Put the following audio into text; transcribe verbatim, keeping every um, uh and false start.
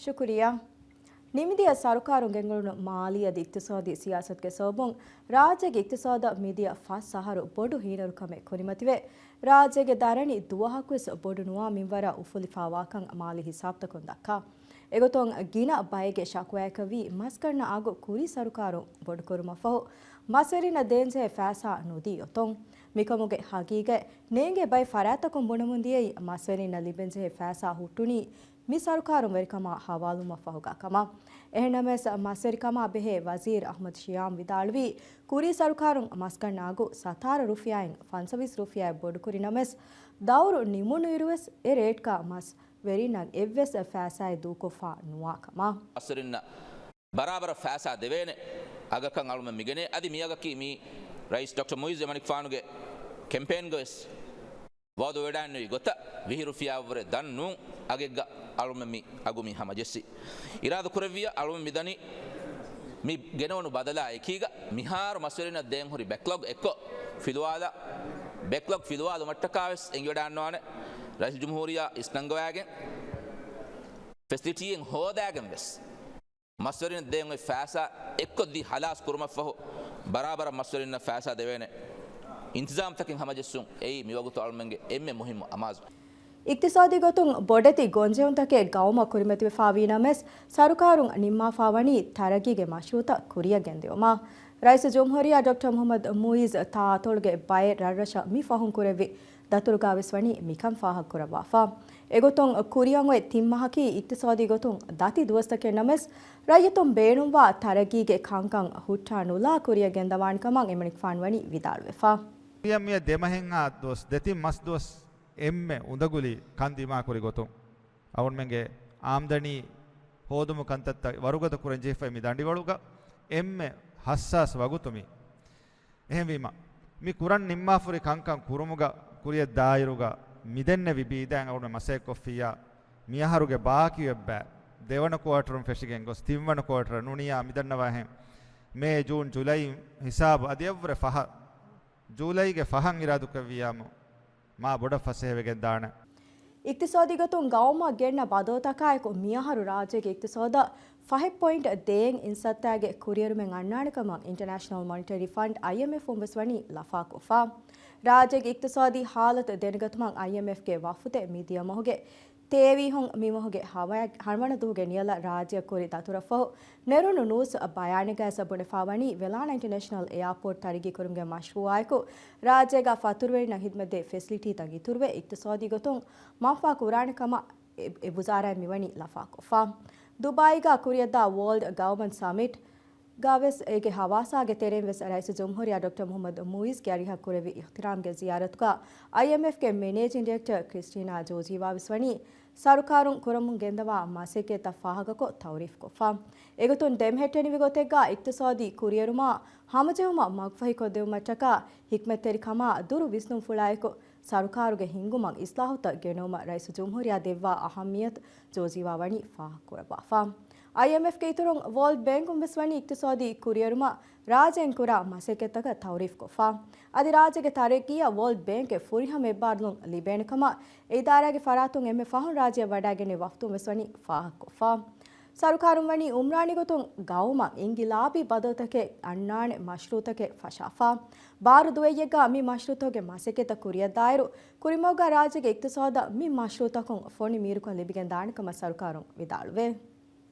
ޝުކުރިއްޔާ. ނިމިދިޔަ ސަރުކާރުން ގެންގުޅުނު މާލީ އަދި އިޤްތިޞާދީ ސިޔާސަތުގެ ސަބަބުން ރާއްޖޭގެ އިޤްތިޞާދަށް މިދިޔަ ފަސް އަހަރު ބޮޑު ހީނަރުކަމެއް ކުރިމަތިވެ، ރާއްޖޭގެ ދަރަނި ދުވަހަކުވެސް ބޮޑު ނުވާ މިންވަރަށް އުފުލިފާވާކަން މާލީ ހިސާބުތަކުން ދައްކާ. އެގޮތުން ގިނަ ބައެއްގެ ޝަކުވާއަކަށްވީ މަސްގަންނަ އަގު ކުރީ ސަރުކާރުން ބޮޑުކުރުމަށްފަހު މަސްވެރިންނަށް ދޭންޖެހޭ ފައިސާ ނުދީ އޮތުން. މިކަމުގެ ހަގީގަތް ނޭނގޭ ބައެއް ފަރާތްތަކުން ބުނަމުން ދިޔައީ މަސްވެރިންނަށް ލިބެންޖެހޭ ފައިސާ ހުއްޓުނީ މި ސަރުކާރުން ވެރިކަމާ ހަވާލުވުމަށްފަހުގަ ކަމަށް. އެހެންނަމަވެސް، މަސްވެރިކަމާ ބެހޭ ވަޒީރު އަޙްމަދު ޝިޔާމް ވިދާޅުވީ، ކުރީ ސަރުކާރުން މަސްގަންނަ އަގު ސަތާރަ ރުފިޔާއިން ފަންސަވީސް ރުފިޔާއަށް ބޮޑުކުރި ނަމަވެސް، ދައުރު ނިމުނުއިރުވެސް އެ ރޭޓްގަ މަސް ވެރިންނަށް އެއްވެސް ފައިސާއެއް ދޫކޮށްފަ ނުވާ ކަމަށް. މަސްވެރިންނަށް ބަރާބަރަށް ފައިސާ ދެވޭނެ އަގަކަށް އަޅުމެން މި ގެނޭ. އަދި މި އަގަކީ މީ ރައީސް ޑޮކްޓަރ މުއިއްޒު އެމަނިކުފާނުގެ ކެމްޕޭންގަވެސް ވައުދުވެވަޑައިންނެވި ގޮތަށް ވިހި ރުފިޔާއަށްވުރެ ދަން ނޫން އަގެއްގަ އަޅުމެން މި އަގު މި ހަމަޖެއްސި. އިރާދަ ކުރެއްވިޔަ އަޅުމެން މިދަނީ މި ގެނެވުނު ބަދަލާ އެކީގަ މިހާރު މަސްވެރިންނަށް ދޭން ހުރި ބެކްލޮގް އެއްކޮށް ފިލުވާލާ، ބެކްލޮގް ފިލުވާލުމަށްޓަކާވެސް އެނގިވަޑައިންނަވާނެ. ރައީސުލްޖުމްހޫރިއްޔާ އިސްނަންގަވާގެން ފެސިލިޓީއެއް ހޯދާގެން ވެސް މަސްވެރިން ދޭން އޮތް ފައިސާ އެއްކޮށްދީ ހަލާސް ކުރުމަށްފަހު، ބަރާބަރަށް މަސްވެރިންނަށް ފައިސާ ދެވޭނެ އިންތިޒާމްތަކެއް ހަމަޖެއްސުން އެއީ މިވަގުތު އަޅުމެންގެ އެންމެ މުހިއްމު އަމާޒު. އިޤްތިޞާދީ ގޮތުން ބޮޑެތި ގޮންޖެހުންތަކެއް ގައުމަށް ކުރިމަތިވެފާވީ ނަމަވެސް، ސަރުކާރުން ނިންމާފާވަނީ ތަރައްގީގެ މަޝްރޫޢުތައް ކުރިއަށް ގެންދިއުމަށް. ރައީސުލްޖުމްހޫރިއްޔާ ޑޮކްޓަރ މުޙައްމަދު މުއިއްޒު ތާ އަތޮޅުގެ ބައެއް ރަށްރަށަށް މި ފަހުން ކުރެއްވި ދަތުރުގަވެސް ވަނީ މިކަން ފާހަގަކުރައްވާފަ. އެގޮތުން ކުރިއަށް އޮތް ތިން މަހަކީ އިޤްތިޞާދީ ގޮތުން ދަތި ދުވަސްތަކެއް ނަމަވެސް، ރައްޔިތުން ބޭނުންވާ ތަރައްގީގެ ކަންކަން ހުއްޓާ ނުލާ ކުރިއަށް ގެންދަވާނެ ކަމަށް އެމަނިކުފާނު ވަނީ ވިދާޅުވެފަ. ކުރިއަށް މިއަށް ދެ މަހެއްހާ ދުވަސް، ދެތިން މަސް ދުވަސް އެންމެ އުނދަގުލީ ކަން ދިމާކުރި ގޮތުން، އަޅުގަނޑުމެންގެ އާމްދަނީ ހޯދުމު ކަންތައްތައް ވަރުގަދަ ކުރަން ޖެހިފައި މި ދަނޑިވަޅުގަ އެންމެ ހައްސާސް ވަގުތު މީ. އެހެންވީމަ، މި ކުރަން ނިންމާފަހުރި ކަންކަން ކުރުމުގަ ކުރިއަށް ދާއިރުގަ މިދެންނެވި ބީދައިން އަޅުގަނޑު މަސައްކަތްކޮށްފިއްޔާ، މިއަހަރުގެ ބާކީ އެއްބައި ދެވަނަ ކުއާޓަރުން ފެށިގެން ގޮސް ތިންވަނަ ކުއާޓަރަށް ނޫނިއްޔާ މިދަންނަވާހެން މޭ، ޖޫން، ޖުލައި ހިސާބު އަދި އެއްވުރެ ފަހަށް، ޖޫލައިގެ ފަހަށް އިރާދުކުރެއްވިއްޔާމު، މާ ބޮޑަށް ފަސޭހަވެގެން ދާނެ. އިޤްތިޞާދީ ގޮތުން ގައުމަށް ގެންނަ ބަދަލުތަކާއެކު މިއަހަރު ރާއްޖޭގެ އިޤްތިޞާދަށް ފަހެއް ޕޮއިންޓް ދޭއް އިންސައްތައިގެ ކުރިއެރުމެއް އަންނާނެ ކަމަށް އިންޓަރނޭޝަނަލް މޮނިޓަރީ ފަންޑް، އައިއެމްއެފް، ވެސް ވަނީ ލަފާކޮށްފަ. ރާއްޖޭގެ އިޤްތިޞާދީ ހާލަތު ދެނެގަތުމަށް އައިއެމްއެފްގެ ވަފުދެއް މިދިޔަ މަހުގެ ތޭވީހުން މި މަހުގެ ހަވަ-، ހަވަނަ ދުވަހުގެ ނިޔަލަށް ރާއްޖެއަށް ކުރި ދަތުރަށްފަހު ނެރުނު ނޫސް ބަޔާނެއްގައި ބުނެފާވަނީ، ވެލާނަ އިންޓަރނޭޝަނަލް އެއާޕޯޓް ތަރައްގީ ކުރުމުގެ މަޝްރޫޢާއެކު ރާއްޖޭގަ ފަތުރުވެރިންނަށް ހިދުމަތްދޭ ފެސިލިޓީތައް އިތުރުވެ، އިޤްތިޞާދީ ގޮތުން މަންފާ ކުރާނެ ކަމަށް އެ، އެ ވުޒާރާއިން މިވަނީ ލަފާކޮށްފަ. ދުބާއީގަ ކުރިއަށްދާ ވޯލްޑް ގަވަމަންޓް ސަމިޓް ގަވެސް އޭގެ ހަވާސާގެ ތެރެއިން ވެސް ރައީސުލްޖުމްހޫރިއްޔާ ޑޮކްޓަރ މުޙައްމަދު މުއިއްޒުގެ އަރިހަށް ކުރެއްވި އިޙްތިރާމްގެ ޒިޔާރަތުގަ އައިއެމްއެފްގެ މެނޭޖިން ޑިރެކްޓަރ ކްރިސްޓީނާ ޖޯޖީވާ ވެސް ވަނީ ސަރުކާރުން ކުރަމުން ގެންދަވާ މަސައްކަތްތައް ފާހަގަކޮށް ތައުރީފްކޮށްފަ. އެގޮތުން ދެމެހެއްޓެނިވި ގޮތެއްގަ އިޤްތިޞާދީ ކުރިއެރުމާ ހަމަޖެހުމަށް މަގުފަހިކޮށްދެވުމަށްޓަކާ ހިކްމަތްތެރިކަމާ ދުރު ވިސްނުންފުޅާއެކު، ސަރުކާރުގެ ހިންގުމަށް އިސްލާހުތައް ގެނައުމަށް ރައީސުލްޖުމްހޫރިއްޔާ ދެއްވާ އަހައްމިއްޔަތު ޖޯޖީވާ ވަނީ ފާހަގަކުރައްވާފަ. އައިއެމްއެފްގެ އިތުރުން ވޯލްޑް ބޭންކުން ވެސް ވަނީ އިޤްތިޞާދީ ކުރިއެރުމަށް ރާއްޖޭން ކުރާ މަސައްކަތްތަކަށް ތައުރީފްކޮށްފަ. އަދި ރާއްޖޭގެ ތަރައްގީއަށް ވޯލްޑް ބޭންކެއް ފުރިހަމަ އެއްބާރުލުން ލިބޭނެ ކަމަށް އެ އިދާރާގެ ފަރާތުން އެންމެ ފަހުން ރާއްޖެއަށް ވަޑައިގެންނެވި ވަފްދުން ވެސް ވަނީ ފާހަގަކޮށްފަ. ސަރުކާރުން ވަނީ އުމްރާނީ ގޮތުން ގައުމަށް އިންގިލާބީ ބަދަލުތަކެއް އަންނާނެ މަޝްރޫޢުތަކެއް ފަށާފަ. ބާރު ދުވައްޔެއްގަ މި މަޝްރޫޢުތަކުގެ މަސައްކަތްތައް ކުރިއަށްދާއިރު، ކުރިމަގުގަ ރާއްޖޭގެ އިޤްތިޞާދަށް މި މަޝްރޫޢުތަކުން ފޮނި މީރުކަން ލިބިގެން ދާނެ ކަމަށް ސަރުކާރުން ވިދާޅުވޭ.